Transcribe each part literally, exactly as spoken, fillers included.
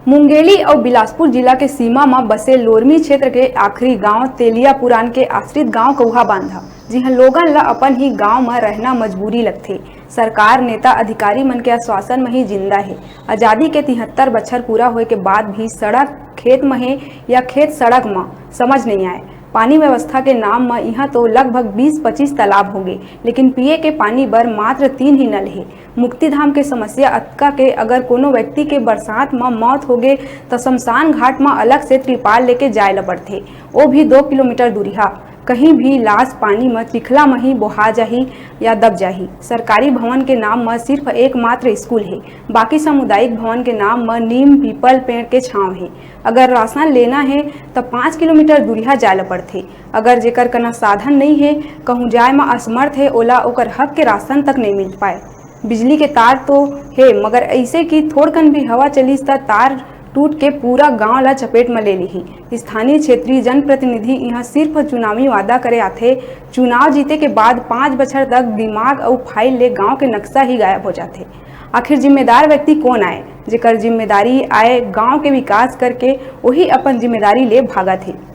मुंगेली अउ बिलासपुर जिला के सीमा म बसे लोरमी क्षेत्र के आखिरी गांव तेलिया पुरान के आश्रित गांव कौहा बांधा, जिहां लोगन ल अपन ही गांव म रहना मजबूरी लगथे। सरकार, नेता, अधिकारी मन के आश्वासन म ही जिंदा हे। आजादी के तिहत्तर बछर पूरा होए के बाद भी सड़क खेत म हे या खेत सड़क म, समझ नइ आए। पानी व्यवस्था के नाम म इहां तो लगभग बीस पच्चीस तालाब होगे, लेकिन पिए के पानी बर मात्र तीन ही नल हे। मुक्तिधाम के समस्या अतका के अगर कोनो व्यक्ति के बरसात म मौत होगे, त शमशान घाट म अलग से तिरपाल लेके जाए ल पड़थे, ओ भी दो किलोमीटर दूरिहा। कहीं भी लाश पानी म चिखला म ही बोहा जाही या दब जाही। सरकारी भवन के नाम म सिर्फ एकमात्र स्कूल हे, बाकी सामुदायिक भवन के नाम म नीम पीपल पेड़ के छांव हे। अगर राशन लेना हे, त पाँच किलोमीटर दूरिहा जाए ल पड़थे। अगर जेकर कना साधन नइ हे, कहूं जाए म असमर्थ हे, ओला ओकर हक के राशन तक नइ मिल पाए। बिजली के तार तो हे, मगर अइसे कि थोड़कन भी हवा चलिस, त तार टूट के पूरा गांव ला चपेट म ले लिही। स्थानीय क्षेत्रीय जनप्रतिनिधि इहां सिर्फ चुनावी वादा करे आथे। चुनाव जीते के बाद पाँच बछर तक दिमाग अउ फाइल ले गांव के नक्शा ही गायब हो जाथे। आखिर जिम्मेदार व्यक्ति कोन आय, जेकर जिम्मेदारी आय गांव के विकास करके, वही अपन जिम्मेदारी ले भागत हे।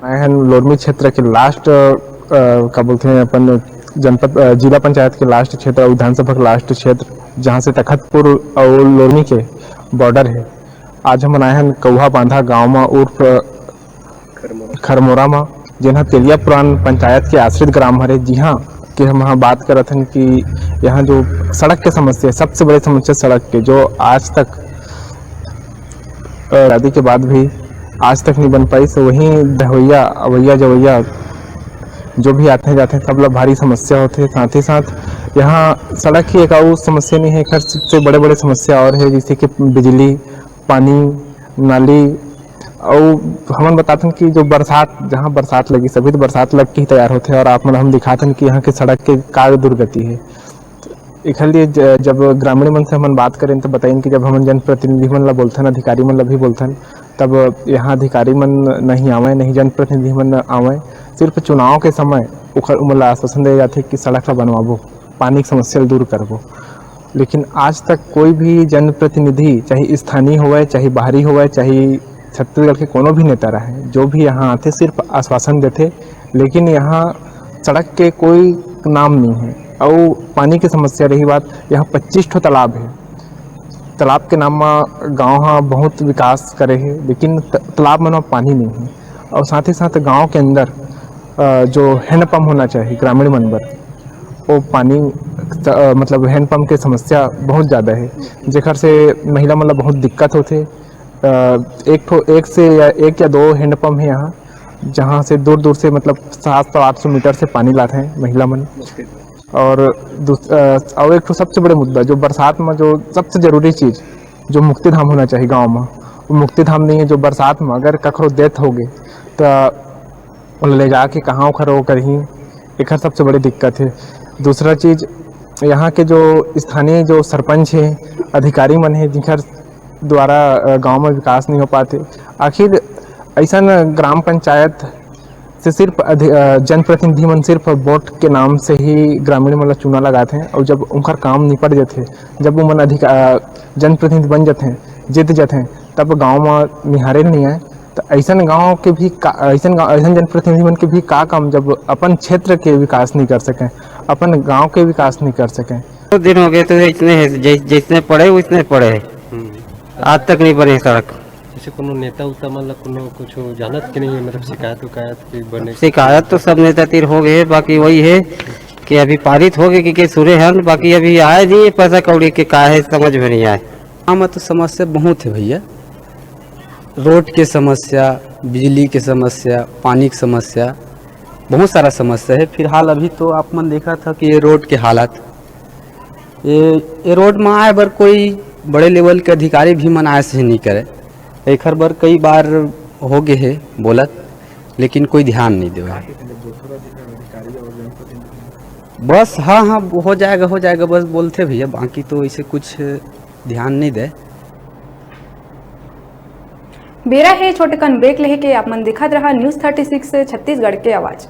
मैं हन लोरमी क्षेत्र के लास्ट, अ, का बोलते हैं अपन जनपद, अ, जिला पंचायत के लास्ट क्षेत्र अउ विधानसभा के लास्ट क्षेत्र, जहाँ से तखतपुर अउ लोरमी के बॉर्डर है। आज हमन आए हन कौहा बांधा गांव म, उर्फ खरमोरा म, जेन ह तेलिया पुरान पंचायत के आश्रित ग्राम हरे, जिहां के हम ह बात करत हन कि यहाँ जो सड़क के समस्या है, सबसे बड़ी समस्या सड़क के, जो आज तक, अ, आजादी के बाद भी आज तक नहीं बन पाई। तो वहीं रहवैया, अवैया जवैया जो भी आते जाते हैं, सब ला भारी समस्या होते हैं। साथ ही साथ यहाँ सड़क ही एक अउ समस्या नहीं है, एक सबसे बड़े बड़े समस्या और है, जैसे कि बिजली, पानी, नाली, अउ हमन बताथन कि जो बरसात, जहाँ बरसात लगी, सभी तो बरसात लग के ही तैयार होथे। और आप मन हम दिखाथन कि यहाँ के सड़क के का दुर्गति है। एखर लिए ज-, जब ग्रामीण मन से हमन बात करें, तो बताइन कि जब हमन जनप्रतिनिधि मन ला बोलथन, अधिकारी मन ला भी बोलथन, तब यहाँ अधिकारी मन नहीं आवे, नहीं जनप्रतिनिधि मन आवे। सिर्फ चुनाव के समय ओखर, ओमन ला आश्वासन दे जाथे कि सड़क ला बनवाबो, पानी के समस्या ल दूर करबो। लेकिन आज तक कोई भी जनप्रतिनिधि, चाहे स्थानीय होवय, चाहे बाहरी होवय, चाहे छत्तीसगढ़ के कोनो भी नेता रहे, जो भी यहाँ आथे, सिर्फ आश्वासन देथे, लेकिन यहाँ सड़क के कोई नाम नहीं है। अउ पानी के समस्या रही बात, यहाँ पच्चीस ठो तालाब है। तालाब के नाम म गांव ह बहुत विकास करे हे, लेकिन त-, तालाब मन म पानी नहीं है। और साथ ही साथ गांव के अंदर, अ, जो हैंडपंप होना चाहिए ग्रामीण मन बर, वो पानी, अ, मतलब हैंडपंप के समस्या बहुत ज़्यादा है, जेकर से महिला मन ला बहुत दिक्कत होथे। अ, एक ठो, एक से या, एक या दो हैंडपंप है यहाँ, जहाँ से दूर दूर से, मतलब सात सौ आठ सौ मीटर से पानी लाते हैं महिला मन। और दूस-, अ, और एक ठो सबसे बड़े मुद्दा, जो बरसात में जो सबसे जरूरी चीज़, जो मुक्ति धाम होना चाहिए गांव में, वो मुक्ति धाम नहीं है। जो बरसात में अगर कखरो death हो गई, तो ओला ले जाके कहाँ ओखर वो करही, एखर सबसे बड़ी दिक्कत है। दूसरा चीज़, यहाँ के जो स्थानीय जो सरपंच हैं, अधिकारी मन हैं, जिनकर द्वारा, अ, गांव में विकास नहीं हो पाते। आखिर ऐसा न ग्राम पंचायत से सिर्फ अधि-, अ, जनप्रतिनिधि मन सिर्फ वोट के नाम से ही ग्रामीण मन ला चुना लगाते हैं, और जब उनका काम निपट जाते, जब वो मन अधिक, अ, जनप्रतिनिधि बन जाते हैं, जीत जाते हैं, तब गांव में निहारे नहीं आए। तो ऐसन गांव के भी का, ऐसन गांव, ऐसन जनप्रतिनिधि मन के भी का काम, जब अपन क्षेत्र के विकास नहीं कर सके, अपन गांव के विकास नहीं कर सके। बहुत दिन हो गए तो इतने हैं, जै-, जैसने पड़े वैसने पड़े हैं। आज तक नहीं बने सड़क। जैसे कोनो नेता उता मन ला कोनो कुछ जानत के नहीं है, मतलब शिकायत उकायत की बने? शिकायत तो सब नेता तीर हो गए, बाकी वही है कि अभी पारित हो गए कि, कि सुने हन, बाकी अभी आए नहीं है पैसा कौड़ी के, का है समझ में नहीं आए। हाँ, मतलब समस्या बहुत है भैया, रोड के समस्या, बिजली के समस्या, पानी के समस्या, बहुत सारा समस्या है। फिलहाल अभी तो आप मन देखा था कि ये रोड के हालत, ये, ये रोड में आए बर कोई बड़े level के अधिकारी भी मन आए से नहीं करे। एखर बर कई बार हो गए है बोलत, लेकिन कोई ध्यान नहीं देवे। बस हाँ, हाँ, हो जाएगा, हो जाएगा, बस बोलते भैया, बाकी तो ऐसे कुछ ध्यान नहीं दे। बेरा हे छोटे कन break लेहे के, आप मन देखत रहा News Thirty Six छत्तीसगढ़ के आवाज।